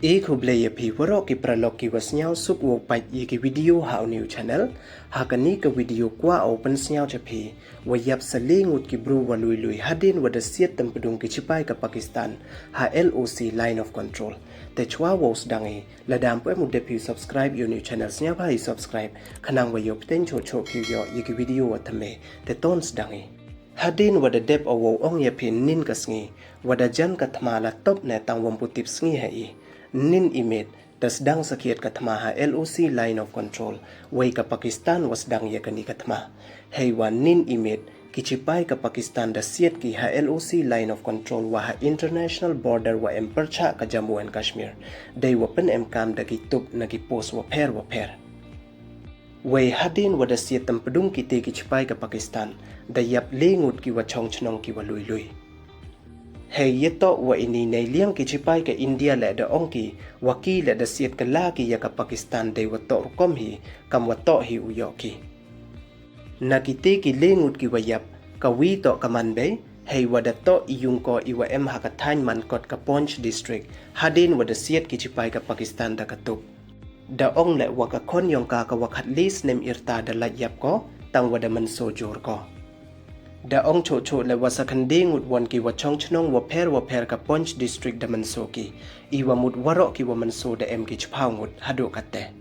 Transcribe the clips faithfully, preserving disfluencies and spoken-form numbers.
E khublei ya phi waroh ki paralok ki wa sniawsuk wow pait ya ki video ha u new channel. Ha kani ka video kwah o pynsniaw cha phi, wa yap sa le ngut ki bru wa lui lui hadien wa da siat tympdung ki chipai ka Pakistan ha L O C, Line of Control. Te chwa wow sdang i, lada ym pu em u dep phi u subscribe ya u new channel, sniawbha i subscribe, khnang wa yow pteng choh choh phi u yoh ya ki video wa thymme. Te ton sdang i. Hadien wa da dep o wow ong ya phi nin ka sngi, wa da jan ka thma la top ne tang wa ym pu tip sngi ha i. Nin i miet, da sdang sakhiat ka thma ha L O C, Line of Control, wei ka Pakistan wa sdang ya kani ka thma. Hei wa nin i miet, ki chipai ka Pakistan da siat ki ha L O C, Line of Control wa ha international border wa em pyrchah ka Jammu and Kashmir. Dei wa pynemkam da ki tup na ki post wa pher wa pher. Wei hadien wa da siat tympdung kite ki chipai ka Pakistan, da yap le ngut ki wa chong chnong ki wa lui lui. Hei ya toh wa ini nei liang ki chipai ka India le da ong ki, wa ki le da siat kylla ki ya ka Pakistan dei wa toh rukom hi, kam wa toh hi u yoh ki. Na kite ki le ngut ki wa yap, ka wi toh ka Manbei, hei wa da toh i yung ko i wa em ha ka thaiñ Mankot ka Poonch District, hadien wa da siat ki chipai ka Pakistan da ka tup. Da ong le wa ka khon yong ka ka wa khatle snem yrta da lait yap ko, tang wa da mynsaw jur ko. Da ong choh choh le wa sa khyndai ngut won ki wa chong chnong wa pher wa pher ka Poonch District da mynsaw ki, i wa mut waroh ki wa mynsaw da em ki chiphaw ngut haduh katte.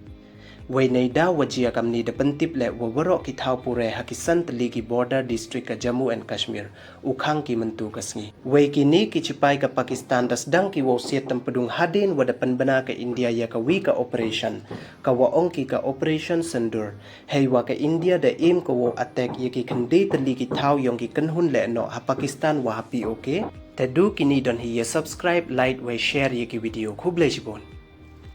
Wei nei daw wa jia kamni da pyntip le wa waroh ki thaw pure ha ki san tylli ki border district ka Jammu and Kashmir, u khang ki mynta ka sngi. Wei kini ki chipai ka Pakistan da sdang ki wow siat tympdung hadien wa da pynbna ka India ya ka wi ka operation, ka wa ong ki ka Operation Sindoor. Hei wa ka India da aim ka wow attack ya ki khyndai tylli ki thaw yong ki kynhun lehnoh ha Pakistan wa ha P O K. Te du kini don hi, ya subscribe, like, wei share ya ki video. Khublei chibun.